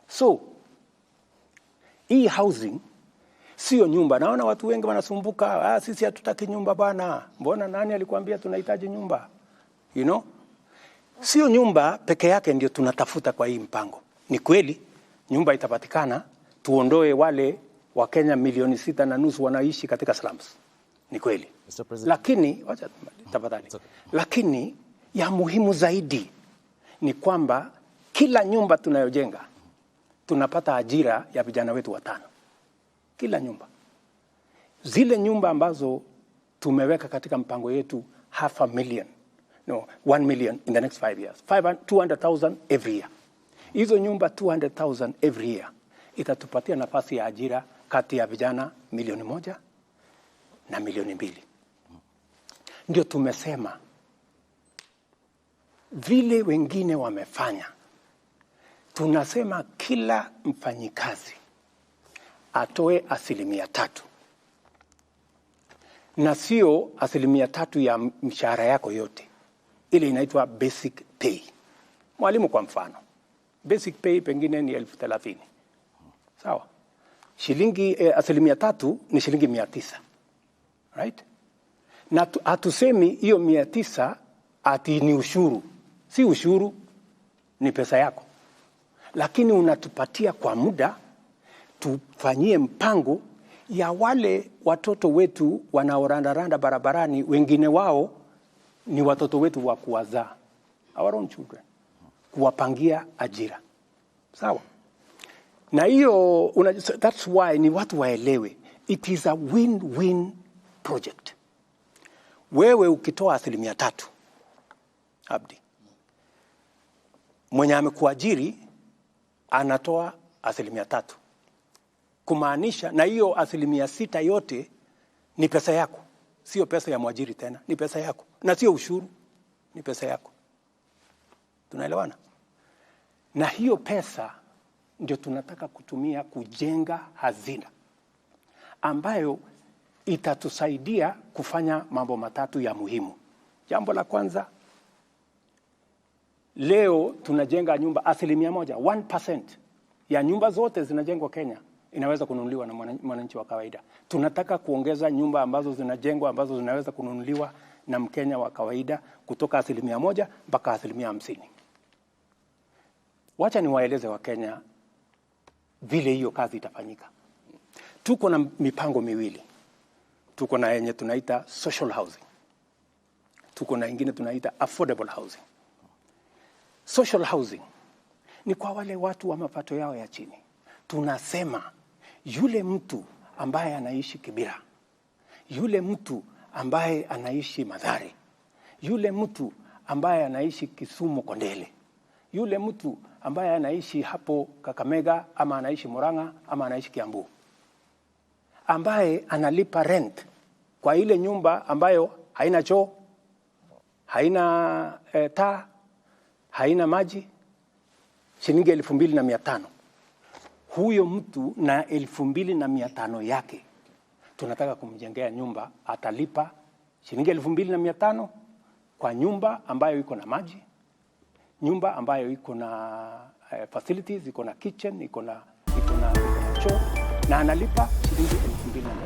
So hii housing sio nyumba. Naona watu wengi wanasumbuka, "Ah, sisi hatutaki nyumba bwana. Mbona nani alikuambia tunahitaji nyumba?" Sio nyumba peke yake ndio tunatafuta kwa hii mpango. Ni kweli nyumba itapatikana, tuondoe wale Wakenya milioni 6.5 wanaishi katika slums. Ni kweli. Mr. President. Lakini wacha tafadhali. Okay. Lakini ya muhimu zaidi ni kwamba kila nyumba tunayojenga tunapata ajira ya vijana wetu watano. Kila nyumba. Zile nyumba ambazo tumeweka katika mpango yetu, half a million, no, 1 million in the next 5 years, 200,000 every year. Hizo nyumba 200,000 every year itatupatia nafasi ya ajira kati ya vijana milioni 1 na milioni 2. Ndio tumesema vile wengine wamefanya, tunasema kila mfanyikazi atoe 3% na sio 3% ya mshahara yako yote, ile inaitwa basic pay. Mwalimu kwa mfano, basic pay pengine ni 30,000, sawa? Shilingi 3% ni shilingi 900, right? Na hatusemi hiyo 900 ati ni ushuru. Si ushuru, ni pesa yako, lakini unatupatia kwa muda tufanyie mpango ya wale watoto wetu wanaorandaranda barabarani, wengine wao ni watoto wetu wa kuwazaa, our own children, kuwapangia ajira, sawa? Na hiyo that's why ni watu waelewe, it is a win-win project. Wewe ukitoa 3%, Abdi, mwenye amekuajiri anatoa 3%, kumaanisha na hiyo 6% yote ni pesa yako, sio pesa ya mwajiri tena, ni pesa yako na sio ushuru, ni pesa yako. Tunaelewana? Na hiyo pesa ndio tunataka kutumia kujenga hazina ambayo itatusaidia kufanya mambo matatu ya muhimu. Jambo la kwanza, leo tunajenga nyumba 1%, 1% ya nyumba zote zinajengwa Kenya inaweza kununuliwa na mwananchi wa kawaida. Tunataka kuongeza nyumba ambazo zinajengwa ambazo zinaweza kununuliwa na Mkenya wa kawaida kutoka 1% mpaka 50%. Wacha niwaeleze Wakenya vile hiyo kazi itafanyika. Tuko na mipango miwili. Tuko na yenye tunaita social housing, tuko na ingine tunaita affordable housing. Social housing ni kwa wale watu wa mapato yao ya chini. Tunasema yule mtu ambaye anaishi Kibera, yule mtu ambaye anaishi Mathare, yule mtu ambaye anaishi Kisumu Kondele, yule mtu ambaye anaishi hapo Kakamega ama anaishi Murang'a ama anaishi Kiambu, ambaye analipa rent kwa ile nyumba ambayo haina choo, haina taa, haina maji, shilingi 2,500. Huyo mtu na 2,500 yake tunataka kumjengea nyumba, atalipa shilingi 2,500 kwa nyumba ambayo iko na maji, nyumba ambayo iko na facilities, iko na kitchen, iko na choo na analipa shilingi 2,500.